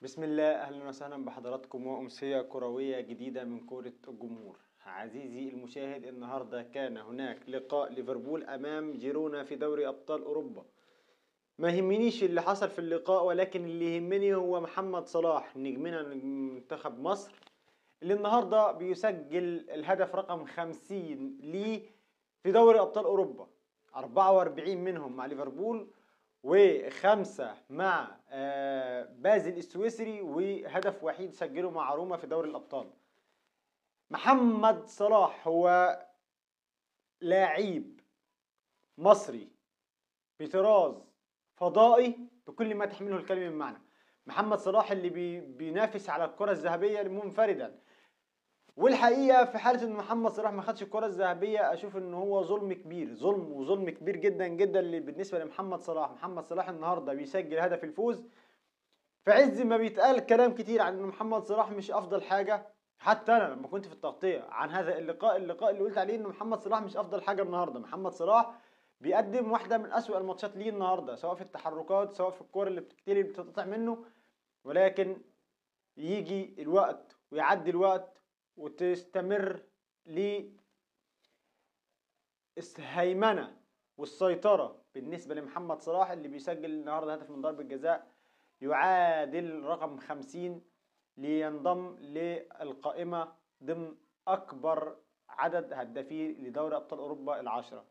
بسم الله، اهلا وسهلا بحضراتكم وامسيه كروية جديدة من كره الجمهور. عزيزي المشاهد، النهارده كان هناك لقاء ليفربول امام جيرونا في دوري ابطال اوروبا. ما يهمنيش اللي حصل في اللقاء، ولكن اللي يهمني هو محمد صلاح نجمنا نجم منتخب مصر، اللي النهارده بيسجل الهدف رقم 50 ليه في دوري ابطال اوروبا، 44 منهم مع ليفربول وخمسة مع بازل السويسري، وهدف وحيد سجله مع روما في دوري الأبطال. محمد صلاح هو لاعب مصري بطراز فضائي بكل ما تحمله الكلمة من معنى. محمد صلاح اللي بينافس على الكرة الذهبية منفردا، والحقيقة في حالة ان محمد صلاح ما خدش الكرة الذهبية اشوف ان هو ظلم كبير، ظلم وظلم كبير جدا جدا بالنسبة لمحمد صلاح. محمد صلاح النهاردة بيسجل هدف الفوز في عز ما بيتقال كلام كتير عن ان محمد صلاح مش افضل حاجة. حتى انا لما كنت في التغطية عن هذا اللقاء اللي قلت عليه ان محمد صلاح مش افضل حاجة النهاردة. محمد صلاح بيقدم واحدة من اسوأ الماتشات ليه النهاردة، سواء في التحركات سواء في الكور اللي بتتقلب بتتقطع منه، ولكن يجي الوقت ويعدي الوقت وتستمر للهيمنة والسيطرة بالنسبة لمحمد صلاح اللي بيسجل النهاردة هدف من ضربة جزاء يعادل رقم 50 لينضم للقائمة ضمن أكبر عدد هدافين لدوري أبطال أوروبا 10.